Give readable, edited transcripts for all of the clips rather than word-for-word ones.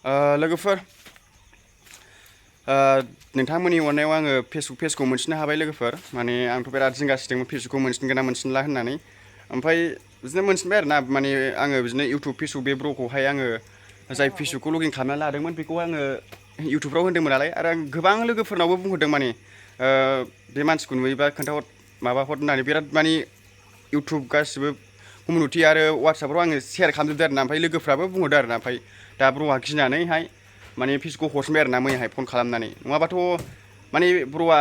लोगोफोर नोंथांमोननि अननायाव आङो फेसबुक पेजखौ मोनसिनो हाबाय लोगोफोर माने आंथ' बिराद जिंगासिदोंमोन फेसबुकखौ मोनसिनगोन ना मोनसिनला होननानै ओमफ्राय बिदिनो मोनसिनबाय आरो ना माने आङो बिदिनो इउटुब फेसबुक बे ब्र'खौहाय आङो जाय फेसबुकखौ लगइन खालामनानै लादोंमोन बेखौ आङो इउटुबफ्राव होन्दोंमोन नालाय आरो आं गोबां लोगोफोरनावबो बुंहरदों माने बे मानसिखौ नुयोबा खोन्थाहर माबाहर होननानै बिराद माने इउटुब गासिबो कमिउनिटि आरो वाट्सआपफ्राव आङो सेयार खालामजोबदों आरो ना ओमफ्राय लोगोफ्राबो बुंहरदों आरो ना ओमफ्राय दा ब्र'आ गिनानैहाय माने फेसबुकखौ हरफिनबाय आरो ना मैयाहाय फन खालामनानै नङाबाथ' माने ब्र'आ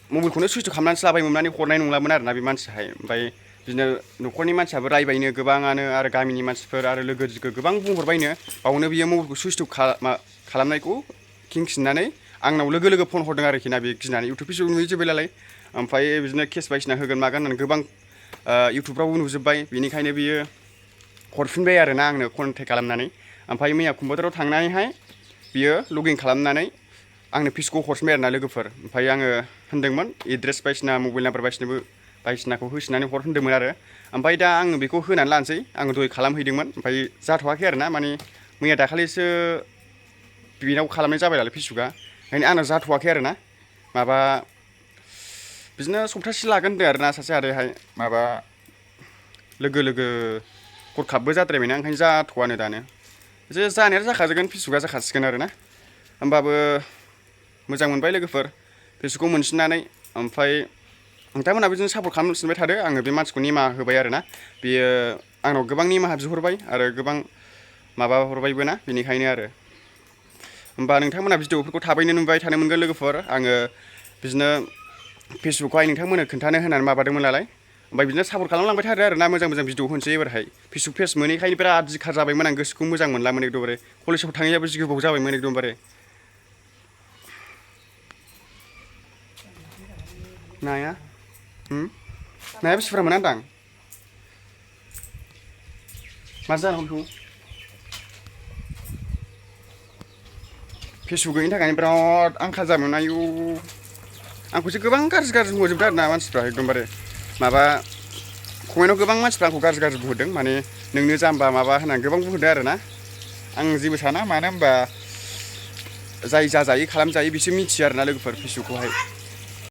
मबाइलखौनो सुइस अफ खालामनानैसो लाबायमोन माने हरनाय नंलामोन आरो ना बे मानसियाहाय ओमफ्राय बिदिनो न'खरनि मानसियाबो रायबायनो गोबाङानो आरो गामिनि मानसिफोर आरो लोगो दिगो गोबां बुंहरबायनो बावनो बियो मबाइलखौ सुइस अफ खालामनायखौ खेंफिननानै आंनाव लोगो लोगो फन हरदों आरोखि ना बे गिनानै इउटुब फेसबुक नुहैजोब्बाय नालाय ओमफ्राय बिदिनो केस बायदिसिना होगोन मागोन होननानै गोबां इउटुबफ्रावबो नुजोब्बाय बेनिखायनो बियो हरफिनबाय आरो ना आंनो कन्टेक्ट खालामनानै ओमफ्राय मैया कम्पिउटाराव थांनानैहाय बियो लगइन खालामनानै आंनो फेसबुकखौ हरफिनबाय आरो ना लोगोफोर ओमफ्राय आङो होन्दोंमोन एड्रेस बायदिसिना मबाइल नाम्बार बायदिसिनाखौ होसिननानै हर होन्दोंमोन आरो ओमफ्राय दा आङो बेखौ होनानै लानोसै आङो दहाय खालामहैदोंमोन ओमफ्राय जाथ'वाखै आरो ना माने मैया दाखालिसो बेनाव खालामनाय जाबाय नालाय फेसबुकआ ओंखायनो आंना जाथ'वाखै आरो ना माबा बिदिनो सप्तासे लागोन होनदों आरो ना सासे आदायाहाय माबा लोगो हरखाबबो जाद्रायबायना ओंखायनो जाथ'वानो दानो जे जानाया जाखाजोबगोन फेसबुकआ जाखासिगोन आरो ना होमबाबो मोजां मोनबाय लोगोफोर फेसबुकखौ मोनसिननानै ओमफ्राय नोंथांमोनहा बिदिनो सापर्ट खालामफिनबाय थादो आङो बे मानसिखौ निमाहा होबाय आरो ना बेयो आंनाव गोबां निमाहा बिहरबाय आरो गोबां माबा हरबायबो ना बेनिखायनो आरो होमबा नोंथांमोनहा भिडिअफोरखौ थाबैनो नुबाय थानो मोनगोन लोगोफोर आङो बिदिनो फेसबुकखौहाय नोंथांमोननो खोन्थानो होनानै माबादोंमोन नालाय ओमफ्राय बिदिनो सापर्ट खालामलांबाय थादो आरो ना मोजां भिडिअ होनोसै एबारहाय फेसबुक पेज मोनैखायनो बिराद दिखार जाबायमोन आं गोसोखौ मोजां मोनलामोन एकदमबारे कलेजाव थाङैयाबो जि गोबाव जाबायमोन एकदमबारे नाया नाया बेसे बुरजा मोना होनदां मा जानांगौ बेखौ फेसबुक गैयिनि थाखायनो बिराद आंखाल जाबायमोन आयु आंखौसो गोबां गाज्रि बुंहरजोबदों आरो ना मानसिफ्रा एकदमबारे माबा कमेन्टआव गोबां मानसिफ्रा आंखौ गाज्रि बुंहरदों माने नोंनो जाम्बा माबा होननानै गोबां बुंहरदों आरो ना आं जेबो साना मानो होनबा जाय जाजायो खालामजायो बिसोर मिथियो आरो ना लोगोफोर फेसबुकखौहाय